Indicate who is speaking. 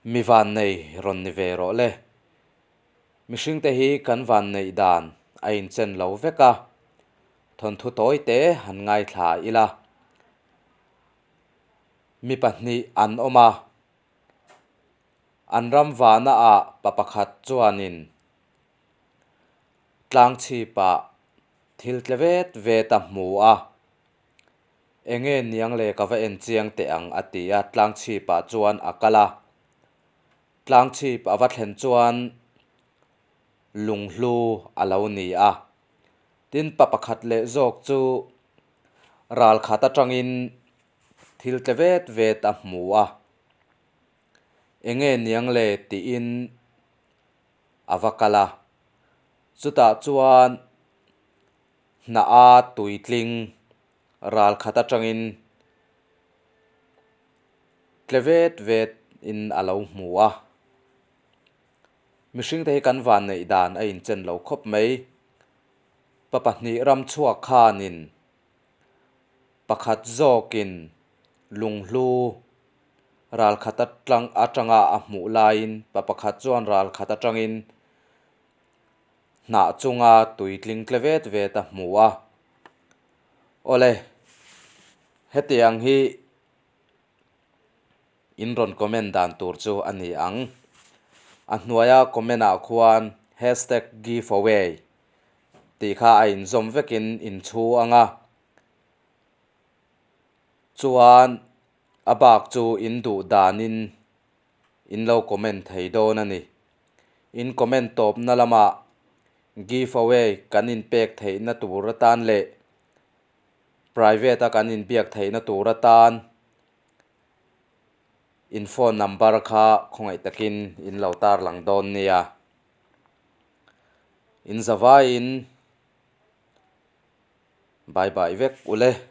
Speaker 1: Mi vannei rawn ni ve rawh le. Mihringte hi kan vanneih dan a inchen lo vek a, thawnthu tawi te han ngaithla ila. Mi pahnih an awm a, an ram vana ah pa pakhat chuanin tlang chhipah thil tle vet vet a hmu a, Enge niang le ka va en chiang teh ang a ti a, tlang chhipah chuan a kal a. Tlang chhip a va thlen chuan lunghlu a lo ni a. Tin pa pakhat leh zawk chu ral khat atangin thil tle vet vet a hmu a. Enge niang le tiin a va kal a. Chutah chuan Hnah a tuitling ral khat atangin tle vet vet in a lo hmu a. Mihring te hi kan van neih dan a inchen lo khawp mai. Pa pahnih ram chhuak khanin pakhat zawkin lunghlu ral khat atang atanga a hmuh laiin pa pakhat chuan ral khat atangin Hnah chunga tuitling tle vet vet a hmu a. Awle, hetiang hi in rawn comment dan tur chu a ni ang. A hnuaia comment ah khuan hashtag giveaway tih kha a inzawm vekin in chhu ang a. Chuan a bak chu in duh danin In lo comment thei dawn a ni. In comment tawpna lamah give away kan inpek theihna tur atan leh private a kan inbiak theihna tur atan in phone number kha khawngaih takin in lo tarlang dawn nia. In zavaiin bye bye vek ule.